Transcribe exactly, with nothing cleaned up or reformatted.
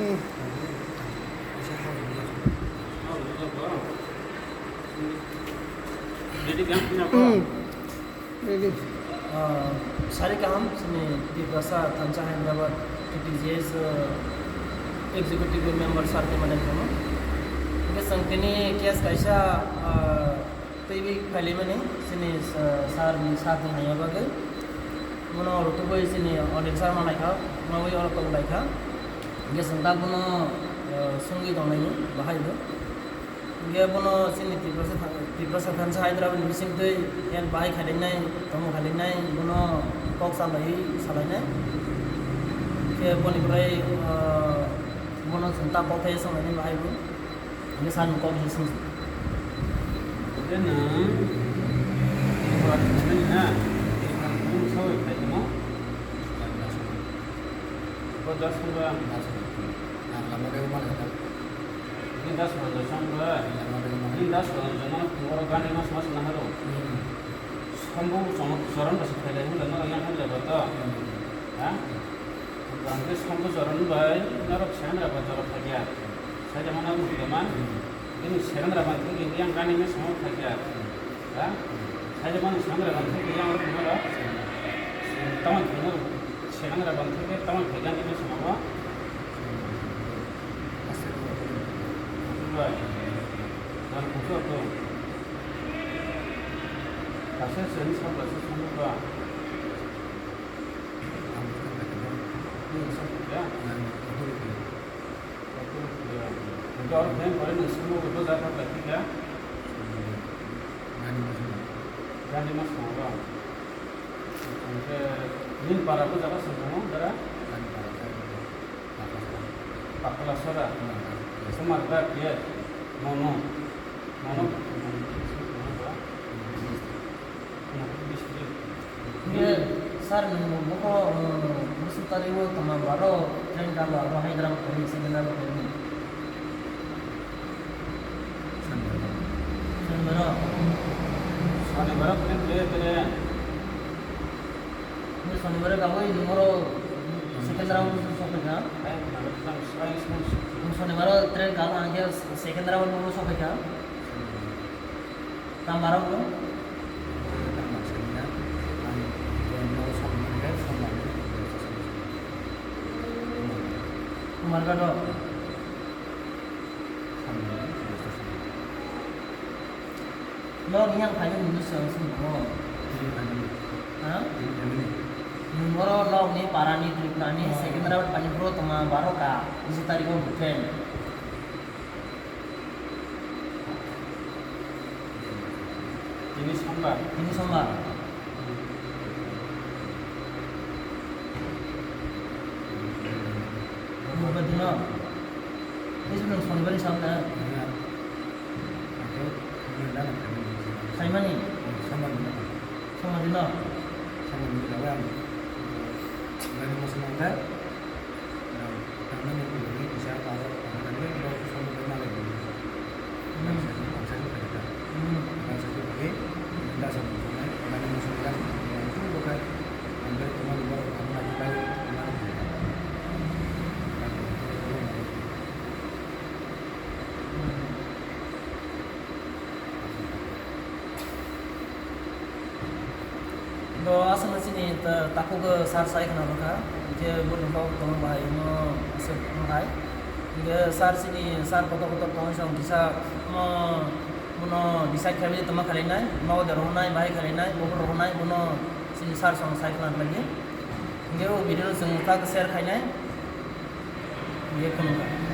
Ready, kan? Hmm. Ready. Ah, sari kaham, sini Tiprasa Thansa Hyderabad T T G S, ah, executive member sir ni manai kamo. Hingke chwng tini case kaisa, ah, teiwi phailaimani, sini, ah, sir ni sir ni haiya bagwi. Mono rutugwi sini Odin sir manai kha, mawi oro tong lai kha. Hingke chwng tak bono, ah, sungwi tonglaini, bahai bo. Hingke bono chini Tiprasa tha-, Tiprasa thansa Hyderabad ni bisingtwi yan bahai khailainai, tongmo khailainai, bono kok salaiwi salainai. Hingke boni pore, ah, bono chwng ta kok thai songlainai bahai bo. Hingke sani kok se sung. Hingke nwng Tripura thangmani na, Tripura thangmani sawi khaitamo? Ko das pura. Ang lama dai mal kata. Ni das pura da song ba. Lama dai mal. Ni das pura da song, oro gani mas mas na haro. Hmm. Sambu chong choron basi khailai hwnla norok yang hwnla ba to. Hmm. Ha? Ang khe sambu choron bai norok serangra ba jorok thakya. Saida mana buji da man. Hmm. Bini serangra ban thakya yang gani mas ma thakya. Hmm. Ha? Saida mana serangra ban thakya yang oro norok. Hmm. Tamang norok serangra ban thakya tamang thakya ni mas ma. Bai. Dan kusa to. Kaisa seni sabo se songwi ba. Ya. Oke, oke. Oke, oro khe pore ni songwi ba jaga ba thik ya. Gani mas ma ba. Oke, nin para ko jaga songwi ba dara. Pakla sora. Somar ba kiyat. Mono. Mono. Hingke sir, nwng bo, bo, eh, bwswk tari o tongma baro train kalo abo Hyderabad khaini, second abo khaini. Sonibaro. Sonibaro train khe train. Hingke sonibaro gaboi nwng oro second round sokphaikha. Nwng sonibaro train kalo hingke second round nwng sokphaikha. Tamo rok no? Kumarghat o. Nok ni yang phaimani hinwi swng swng tongo. Ha? Nwng oro nok ni para ni Tripura ni second round phaimani bro tongma baro ka. Bisi tarikh o train. Tini sombar. Tini sombar. Bubar dino. Tei se nwng sonibar ni sal na? Saimani? Sombar dino. Do aswkno chini ta-, takhuk sir sai khna rwkha, je boni kok tongma bahai no aswk wnghai. Hingke sir chini sir kotor kotor tongwi song kisa mo bono decide khaiwi tongma khainai, ma order rwnai, bahai khainai, bubur rwnai, bono chini sir song sai khna rwkha. Hingke o video no chwng tak share khainai. Hingke khulumkha.